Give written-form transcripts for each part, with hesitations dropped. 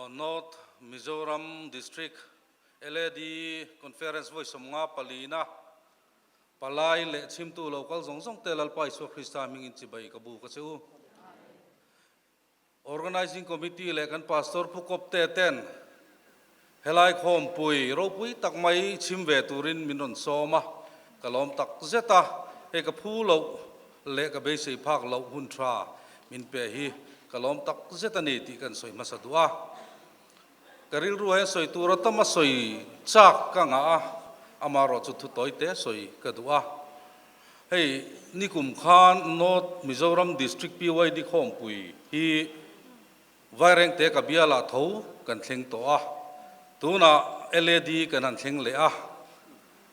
North Mizoram District LAD Conference vawi 54na palai leh chhimtu lo kal zawng zawng te Lalpa Isua Krista hmingin chibai ka bu ka che u. Organizing Committee leh kan Pastor Pu Kawpte ten helai khawmpui ropui tak mai chhim ve turin min rawn sawm a, ka lawm tak zet a, hei ka phu loh leh ka beisei phak loh hun tha min pe hi ka lawm tak zet a ni tih kan sawi hmasa duh a. Ka rilru hian sawi tur a tam a sawi chak ka ngah a, amaherawh chu thu tawi te sawi ka duh a. Hei nikum khan North Mizoram District PYD khawmpui hi Vairengte ka bialah tho kan thleng tawh a, tunah LAD kan han thleng leh a.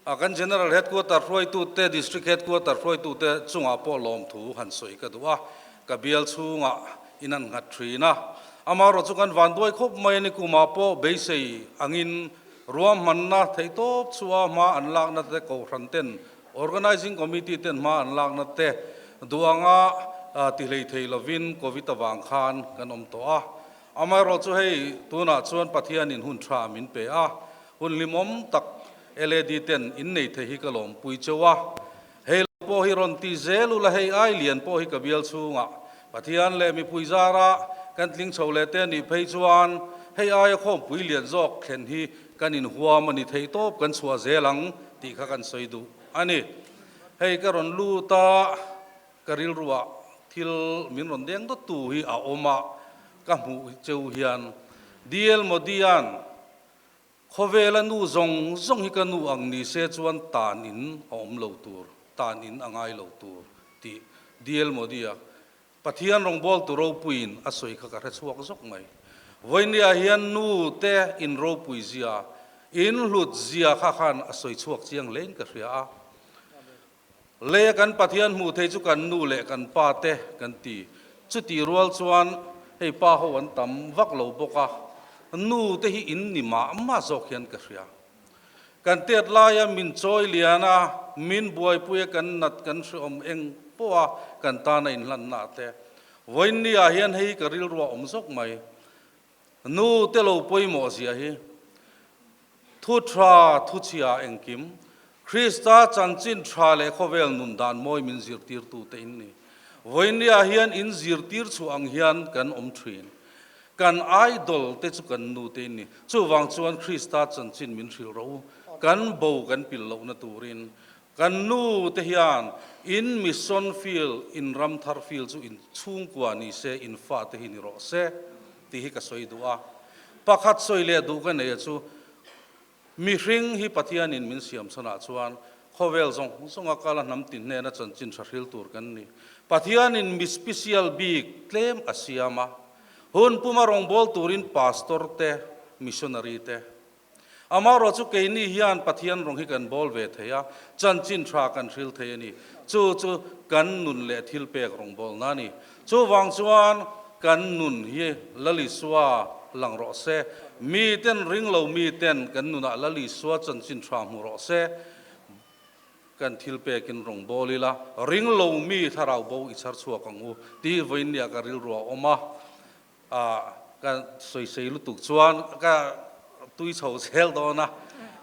A kan General Headquarter hruaitute, District Headquarter hruaitute chungah pawh lawmthu han sawi ka duh a, ka bial chhungah in an nghat thin a. Amaherawh chu kan vanduai khawp mai a, nikumah pawh beisei angin ruahmanna theihtawp chhuah hma an lakna te kohhran ten Organizing Committee ten hma an lakna te duh anga ti hlei thei lovin Covid avang khan kan awm tawh a. Amaherawh chu hei tunah chuan Pathianin hun tha min pe a, hun hlimawm tak LAD ten in nei thei hi ka lawmpui cheu a. Hei lo pawh hi rawn ti zel ula hei ai lian pawh hi ka bial chhungah Pathian leh mipui zara kan tling chho leh te nih phei chuan hei aia khawmpui lian zawk thlen hi kan inhuam a ni thei tawp kan chhuah zel ang tih kha kan sawi duh a ni. Hei ka rawn lut a, ka rilruah thil min rawn deng dawt tu hi a awm a, ka hmuh cheu hian DL Modi-a'n khawvela nu zawng zawng hi ka nu ang ni se chuan tan in a awm lo tur, tan in a ngai lo tur tih DL Modi-a Pathian rawngbawltu ropuiin a sawi kha ka hre chhuak zawk mai. Vawinia hian nu te in ropui zia, in hlut zia kha khan a sawi chhuak chiang hlein ka hria a. Leia kan Pathian hmuh thei chu kan nu leh kan pa te kan ti. Chuti rual chuan hei pa ho an tam vak lo bawk a, nu te hi in ni mah mah zawk hian ka hria. Kan tet laia min chawi lian a, min buaipui a kan nat kan hreawm eng pawh a kan tan a inhlanna te. Vawiinni ah hian hei ka rilru a awm zawk mai. Nu te lo pawimawh zia hi. Thu tha, thu chhia engkim, Krista chanchin tha leh khawvel nun dan mawi min zirtirtu te in ni. Vawiinni ah hian in zirtir chhuah ang hian kan awm thin. Kan idol te chu kan nu te in ni. Chuvang chuan Krista chanchin min hrilh rawh u. Kan bo kan pil lohna turin kan nu te hian in mission field, in ram thar field chu in chhungkua ni se, in fa te hi ni rawh se tih hi ka sawi duh a. Pakhat sawi leh duh ka nei a chu mihring hi Pathianin min siam chhanah chuan khawvel zawng zawnga kala hnam tin hnena chanchin tha hril tur kan ni. Pathianin mi special bik tlem a siam a, Hun puma rawngbâwl turin pastor te, missionary te. Amaherawh chu keini hian Pathian rawng hi kan bâwl ve thei a, chanchin tha kan hril thei a ni. Chu chu kan nun leh thilpek rawngbâwlna a ni. Chuvang chuan kan nun hi Lal Isua lang rawh se. Miten ring lo miten kan nunah Lal Isua chanchin tha hmu rawh se. Kan thil pekin rawn bawl ila, ring lo mi thlarau bo i chhar chhuak ang u tih vawiinniah ka rilru a awm a, ah ka sawisei lutuk chuan ka tui chho zel dawn a,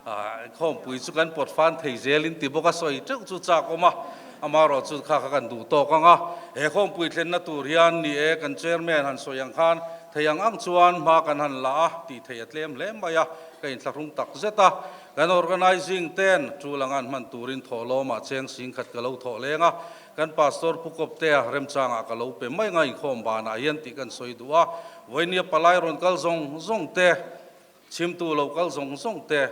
ah khawmpui chu kan pawt fan thei zelin ti bawk a sawi teuh chu chak awm a, amaherawh chu kha kha kan duh tawk ang a, he khawmpui thlenna tur hian ni e kan chairman han sawi ang khan thei ang ang chuan hma kan han la a tih theih a tlem hle mai a, ka inthlahrung tak zet a. Kan organizing ten tul anga an hman turin thawhlawmah cheng singkhat ka lo thawh leng a, kan Pastor Pu Kawptea remchangah ka lo pe mai nga inkhawm banah hian tih kan sawi duh a, vawinia palai rawn kal zawng zawng te, chhimtu lo kal zawng zawng te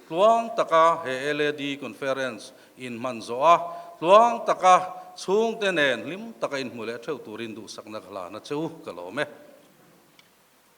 tluang taka he LAD Conference in hman zawh a, tluang taka chhungte nen hlim taka inhmu leh theuh turin duhsakna ka hlan a che u, ka lawm e.